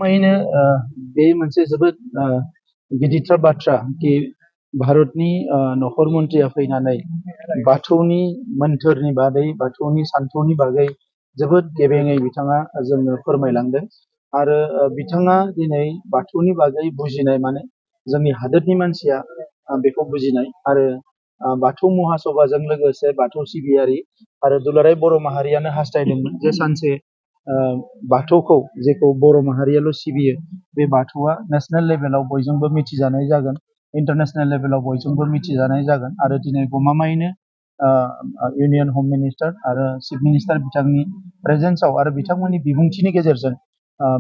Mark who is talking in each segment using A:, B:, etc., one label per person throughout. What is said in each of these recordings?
A: मैंने बे मोनसे जोबोद गिदिरथार बाथ्रा कि भारतनि नखर मन्थ्रिया फैनानै बाथौनि मोन्थोरनि बागै बाथौनि सान्थौनि बागै जोबोद गेबेङै बिथाङा जोंनो फोरमायलांदों आरो बिथाङा दिनै बाथौनि बागै बुजिनाय माने जोंनि हादोरनि मानसिया बेखौ बुजिनाय आरो बाथौ महासभाजों लोगोसे बाथौ सिबियारि आरो दुलाराय बर' माहारियानो हास्थायदोंमोन जे सानसे बाथौखौ जेखौ बर' माहारियाल' सिबियो बे बाथौआ नेशनेल लेभेलाव बयजोंबो मिथिजानाय जागोन इन्टारनेशनेल लेभेलाव बयजोंबो मिथिजानाय जागोन आरो दिनै गमामायैनो इउनियन हम मिनिस्टार आरो चिफ मिनिस्टार बिथांनि प्रेजेन्सआव आरो बिथांमोननि बिबुंथिनि गेजेरजों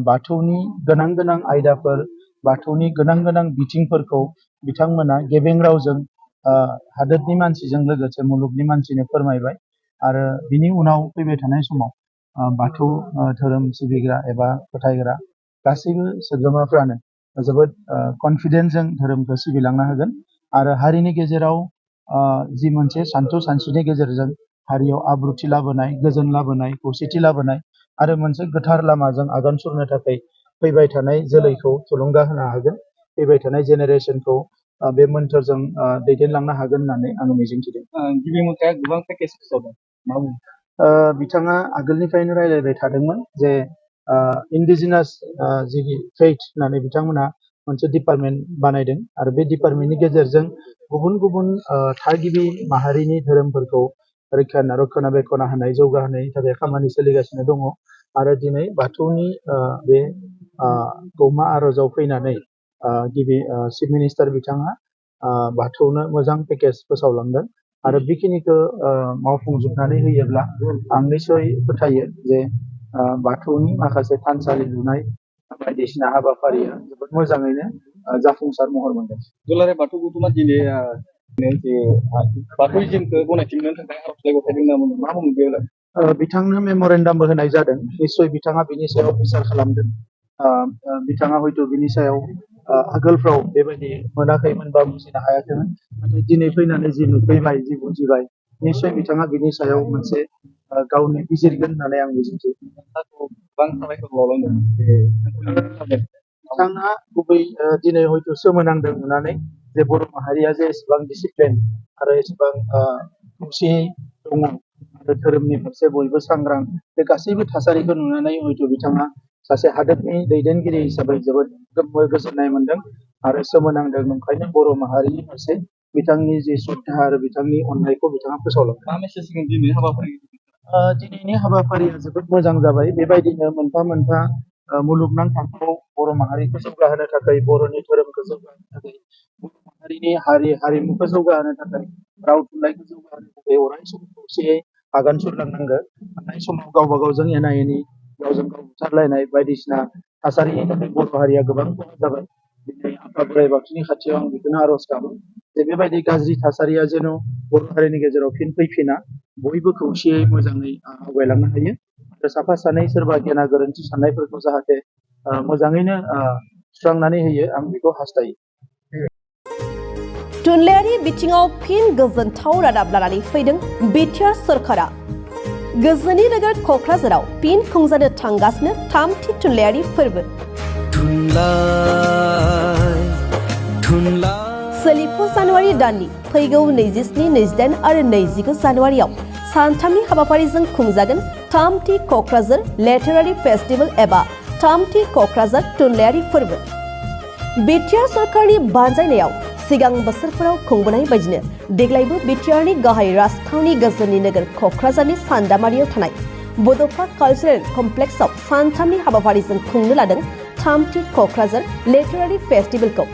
A: बाथौनि गोनां गोनां आयदाफोर बाथौनि गोनां गोनां बिथिंफोरखौ बिथांमोना गेबें रावजों हादोरनि मानसिजों लोगोसे मुलुगनि मानसिनो फोरमायबाय आरो बिनि उनाव फैबाय थानाय समाव बाथौ धोरोम सिबिग्रा एबा फोथायग्रा गासैबो सोद्रोमाफ्रानो जोबोद कनफिडेन्सजों धोरोमखौ सिबिलांनो हागोन आरो हारिनि गेजेराव जि मोनसे सान्थौ सानस्रिनि गेजेरजों हारियाव आब्रुथि लाबोनाय गोजोन लाबोनाय खौसेथि लाबोनाय आरो मोनसे गोथार लामाजों आगान सुरनो थाखाय फैबाय थानाय जोलैखौ थुलुंगा होनो हागोन फैबाय थानाय जेनेरेसनखौ बे मोन्थोरजों दैदेनलांनो हागोन होननानै आं मिजिंथिदों। गिबि मोनथाया गोबां पेकेज फोसावदों मा बुङो? बिथाङा आगोलनिफ्रायनो रायलायबाय थादोंमोन जे इन्डिजिनास जि फेथ होननानै बिथांमोना मोनसे डिपार्टमेन्ट बानायदों आरो बे डिपार्टमेन्टनि गेजेरजों गुबुन गुबुन थागिबि माहारिनि धोरोमफोरखौ रक्षणाबेक्षण होनाय जौगाहोनायनि थाखाय खामानि सोलिगासिनो दङ आरो दिनै बाथौनि बे गौमा आर'जाव फैनानै गिबि चिफ मिनिस्टार बिथाङा बाथौनो मोजां पेकेज फोसावलांदों आरो बेखिनिखौ मावफुंजोबनानै होयोब्ला आं निस्सय फोथायो जे बाथौनि माखासे थानसालि लुनाय बायदिसिना हाबाफारिया जोबोद मोजाङैनो जाफुंसार महर मोनगोन। दुलाराय बाथौ गौथुमा दिनै बाथौइज्मखौ गनायथि मोननो थाखाय आर'जलाइ गथायदों होनना बुङो मा बुङो बेयाव? बिथांनो मेमरेन्डामबो होनाय जादों निस्सय बिथाङा बिनि सायाव बिसार खालामदों बिथाङा हयथ' बिनि सायाव आगोलफ्राव बेबायदि मोनाखैमोन बा बुजिनो हायाखैमोन नाथाय दिनै फैनानै जि नुफैबाय जि बुजिबाय निस्सय बिथाङा बिनि सायाव मोनसे गावनि बिजिरगोन होननानै आं मिजिंथियो। बिथाङा गुबै दिनै हयथ' सोमोनांदों नुनानै जे बर' माहारिया जे एसेबां डिसिप्लिन आरो एसेबां खौसेयै दङ आरो धोरोमनि फारसे बयबो सांग्रां बे गासैबो थासारिखौ नुनानै हयथ' बिथाङा सासे हादोरनि दैदेनगिरि हिसाबै जोबोद गोजोननाय मोनदों आरो सोमोनांदों ओंखायनो बर' माहारिनि फारसे बिथांनि जि श्रद्धा आरो बिथांनि अननायखौ बिथाङा फोसावलांदों। मा मेसेज होगोन दिनैनि हाबाफारि? दिनैनि हाबाफारिया जोबोद मोजां जाबाय बेबायदिनो मोनफा मोनफा मुलुगनां थाखोआव बर' माहारिखौ जौगाहोनो थाखाय बर'नि धोरोमखौ जौगाहोनो थाखाय बर' माहारिनि हारिमुखौ जौगाहोनो थाखाय राव थुनलाइखौ जौगाहोनो थाखाय अराय सम खौसेयै आगान सुरलांनांगोन थांनाय समाव गावबा गावजों एना एनि गावजों गाव बुथारलायनाय बायदिसिना थासारिनि थाखाय बर' हारिया गोबां खहा जाबाय दिनै आफा बोराइ बाथौनि खाथियाव आं बेखौनो आर'ज गाबो जे बेबायदि गाज्रि थासारिया जेन' बर' हारिनि गेजेराव फिन फैफिना बयबो खौसेयै मोजाङै आवगायलांनो हायो आरो साफा सानै सोरबा गेना गोरोन्थि साननायफोरखौ जाहाथे मोजाङैनो सुस्रांनानै होयो आं बेखौ हास्थायो।
B: थुनलाइयारि बिथिङाव फिन गोजोनथाव रादाब लानानै फैदों बिटिआर सरकारा। गोजोननि नोगोर क'क्राझाराव फिन खुंजानो थांगासिनो थामथि थुनलाइयारि फोरबो सोलिफु जानुवारि दाननि फैगौ 27, 28 आरो 29 जानुवारियाव सानथामनि हाबाफारिजों खुंजागोन थामथि क'क्राझार लिटारेरि फेस्टिभेल एबा थामथि क'क्राझार थुनलाइयारि फोरबो। बिटिआर सरकारनि बानजायनायाव सिगां बोसोरफोराव खुंबोनाय बायदिनो देग्लायबो बिटिआरनि गाहाय राजथावनि गोजोननि नोगोर क'क्राझारनि सान्दामारियाव थानाय बड'सा कालचारेल कमप्लेक्सआव सानथामनि हाबाफारिजों खुंनो लादों थामथि क'क्राझार लिटारेरि फेस्टिभेलखौ।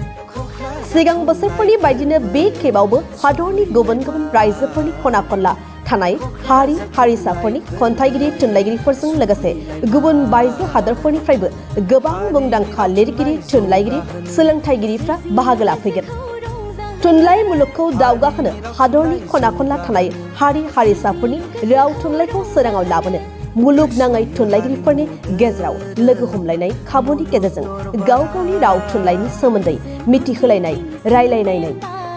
B: सिगां बोसोरफोरनि बायदिनो बे खेबावबो हादरनि गुबुन गुबुन रायजोफोरनि खना खनला थानाय हारि हारिसाफोरनि खन्थाइगिरि थुनलाइगिरिफोरजों लोगोसे गुबुन बायजो हादरफोरनिफ्रायबो गोबां मुंदांखा लिरगिरि थुनलाइगिरि सोलोंथाइगिरिफ्रा बाहागो लाफैगोन। थुनलाइ मुलुगखौ दावगाहोनो हादरनि खना खनला थानाय हारि हारिसाफोरनि राव थुनलाइखौ सोराङाव लाबोनो मुलुगनाङै थुनलाइगिरिफोरनि गेजेराव लोगो हमलायनाय खाबुनि गेजेरजों गाव गावनि राव थुनलाइनि सोमोन्दै मिथिहोलायनाय रायलायनाय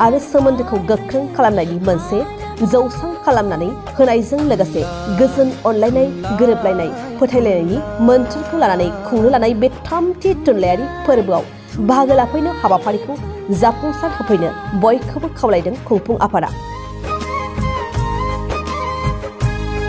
B: आरो सोमोन्दोखौ गोख्रों खालामनायनि मोनसे जौसां खालामनानै होनायजों लोगोसे गोजोन अनलायनाय गोरोबलायनाय फोथायलायनायनि मोन्थोरखौ लानानै खुंनो लानाय बे 3थि थुनलाइयारि फोरबोआव बाहागो लाफैनो हाबाफारिखौ जाफुंसार होफैनो बयखौबो खावलायदों खुंफुं आफादा।